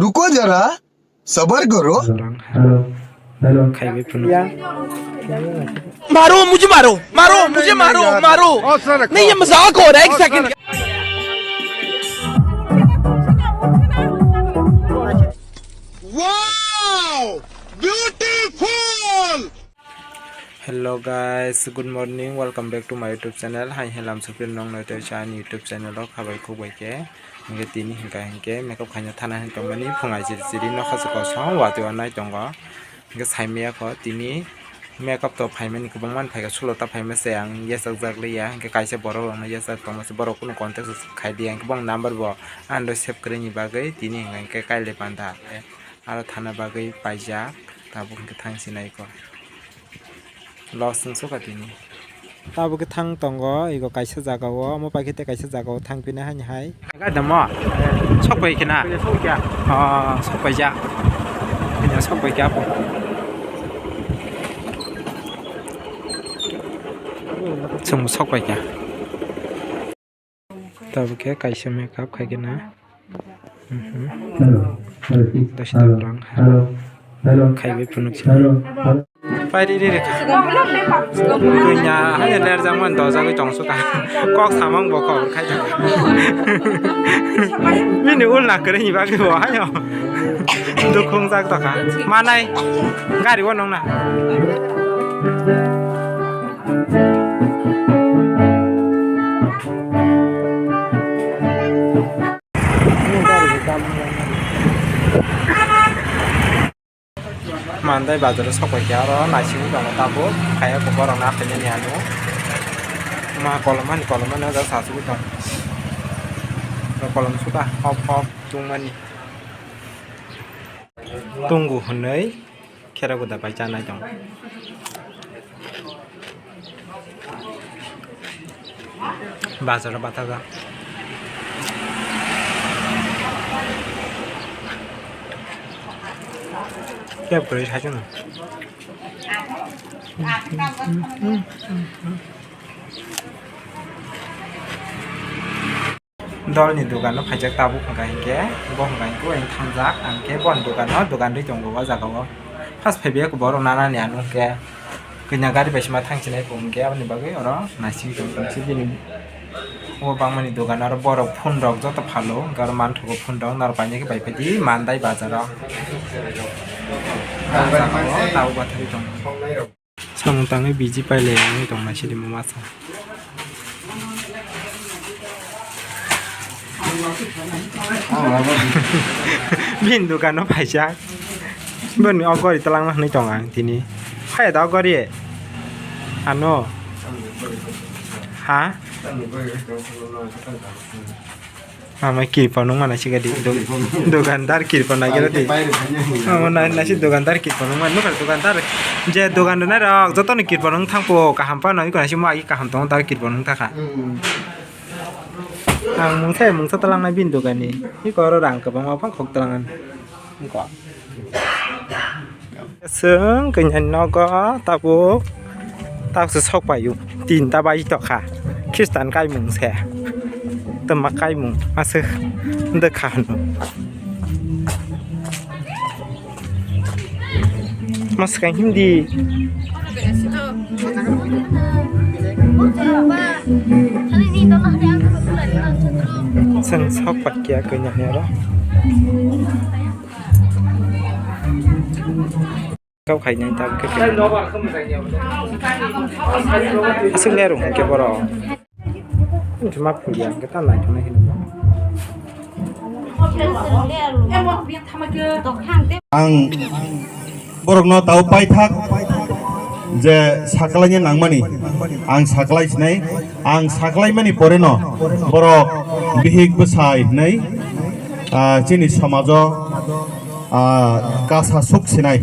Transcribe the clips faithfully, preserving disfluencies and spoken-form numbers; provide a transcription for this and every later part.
रुको जरा, सबर करो। Hello, hello. Khai bai phunu. मारो, मुझे मारो, मारो, मुझे मारो, मारो। नहीं, ये मजाक हो रहा है, एक second. Wow! Beautiful! Hello guys, good morning, welcome back to my YouTube channel. Hai helam supir nong noi toi cha ani YouTube channel o khabai khuk bai khe. Hingke tini hingka hingke makeup khaina thana hin tongmani phung ai chiri chiri nokha se kosong watwi o nai tongo. Hingke saimaya kho tini makeup to phaimani kwbangma phaika sulo ta phaima se ang yachak jak liya. Hingke kaisa borok rokno yachak tongma se borok kunu contact khai di ang khe bong number bo ano save kwrwini bagwi tini hingka hingke kaile panda. Aro thana bagwi paijak, tabuk hwnkhe thang sinai kho. Loss wng suka tini. Tabuk khe thang tongo, ego kaisa jaga o, omo pai khe tei kaisa jaga o thang pina hani hai. Gai damo? Sok pai khe na? Oh, sok pai ja. Kanya sok pai khe apo. Chwng sok pai khe. Tabuk khe kaisa makeup khai khe na. Mhm. Dosi tabuk rang. Khai bai phunuk si. Pai ri ri ri. Kanya hanya ler jang man dojagwi tong suka. Kok samang bo kok khai jaka. Bini ul na kwrwi ni bagwi bo hayo. Dukhung jak to kha. Manai gari o nong na. Mandai bazar o sok pai khe oro naisingwi tongo tabuk kaya borok no aphai nani ano ma kolom mani kolom mani o jaga sa sugwi tongo kolom suda hop hop tungmani. Tungo hwnwi khera guda bai chanai tong. Bazar o bathajak. Keb kwrwi saichung. Dolni dogano phaijak tabuk hwnka hinkhe bo hwnka hinkhe o thangjak ang khe boni dogano dogan rwi tongo o jaga o. First phaibai borok nanani ano hinkhe kanya gari bai sima thangsinai bo hinkhe aboni bagwi oro naisingwi tongo tongsi bini o bangmani dogan aro borok phone rok joto phalo hinkhe oro manthogo phone rok norok painai khe bai phaidi mandai bazar o. O jaga o tabuk bathagwi tongo. Samung tangwi biji pailai wngwi tongma sidi masa. Bini dogano phaijak. Bini o gori twlangma hwnwi tongo ang tini. Phaiya da o gori? Ano. Ha? Ama kirpa nung mana sika di. Do-, dogandar kirpa nagila di. Ama na, nasi dogandar kirpa nung mana nukar dogandar. Je dogan rok joto ni kirpa nung thangpo kaham pa nang iko nasi mo agi kaham tong tar kirpa nung thakha. Ang mungsa mungsa talang na bin dogani. Iko oro rang kwbangma phang khok talangan. Iko. Chwng kanya nogo tabuk tabuk se sok paio tinta bai tokha Khristan kaimung se twma kaimung aswk wngkha hwno. Mwswkang Hindi. Chwng sok pakya kanya ni oro. Kau khainai tabuk khe khe. Aswk lerung hwnkhe borok. Wngkhe ma phundia hwnkhe ta naithoknai khe nukha. Ang borokno tau paithak je saklaina nangmani ang saklai sinai. Ang saklaimani poreno borok bihik bwsai hwnwi, ah, chini somajo, ah, kasa suk sinai.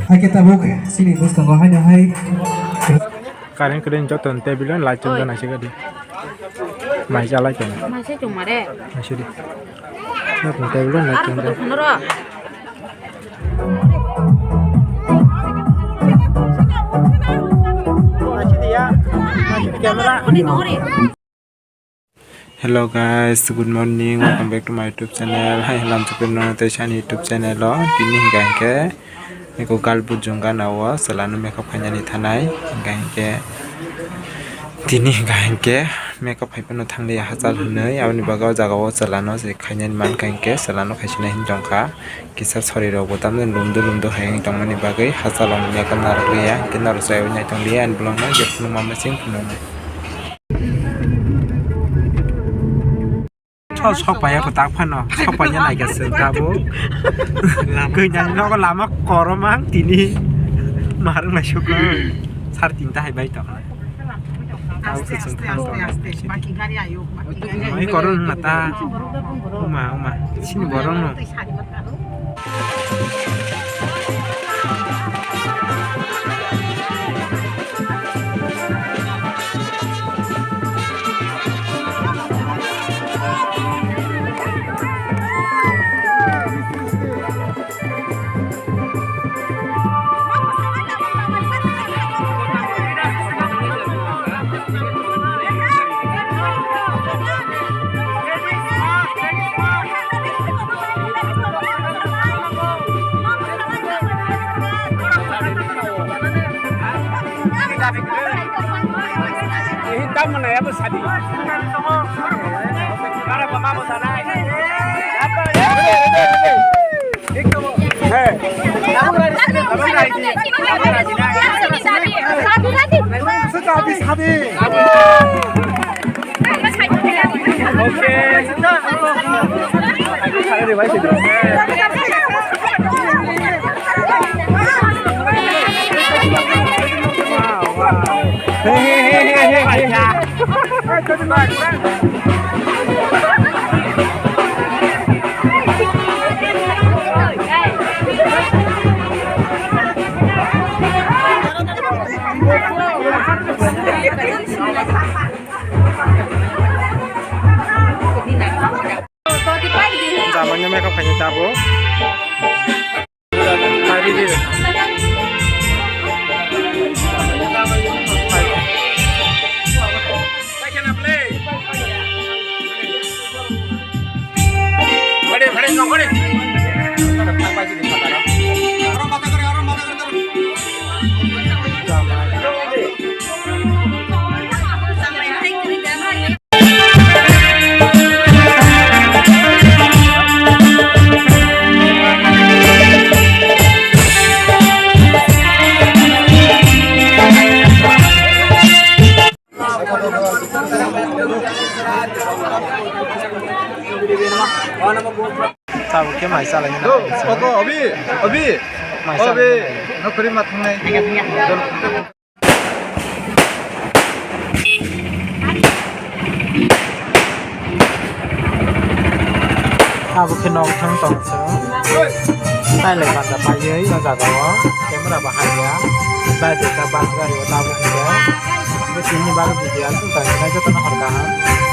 Haikhe tabuk chini bwskango haino hai. Current kwrwini joto ni table o light chwngjak naisik di. Mai chalai tongo. Mai se chwng mare. Mai se di. Hello guys, good morning, welcome back to my YouTube channel. Hai halam chupir no tei sani YouTube channel o. Tini hingka hingke eko galbut jung gana o chwla no makeup khainani thanai. Hingka hingke tini hingka hingke makeup hai phano thang liya hachal hinui. Aboni bagwi o jaga o chwla no se khainani mankha hingke chwla no khaisina hin tongkha. Kisa sori rok bo tamni lumdu lumdu hai wng tongmani bagwi hachal rok ni yakal narwk liya, hingke norok chaywi nai tong liya, ani bolong no je phunukma machine phunuknai. Chol sok paiya kwtak phano, sok paiya naikha chwng tabuk. Kainyani nogo lama koromang tini. Marwk naisukha. Sar tinta hai bai tong. Aste, aste, aste, aste. Baki gari ayuk, baki gari ayuk. Mai koron na ta. Uma, uma. Sini borong no. Ini tamu na ya bu sadi. Para ba ma bu sana. Jamanya makeup khaini tabuk. Tabuk khe mai chalaina. Ogo, obi, obi, mai obi, chalaina. Nokori ma thangnai. Abo khe nok thang tong se. Tailai panda paiwi o jaga o camera bo hamya. Bai jesa bus gari o tabuk khe. Bo tini bagwi video aswk tang khe jotono hor kaham.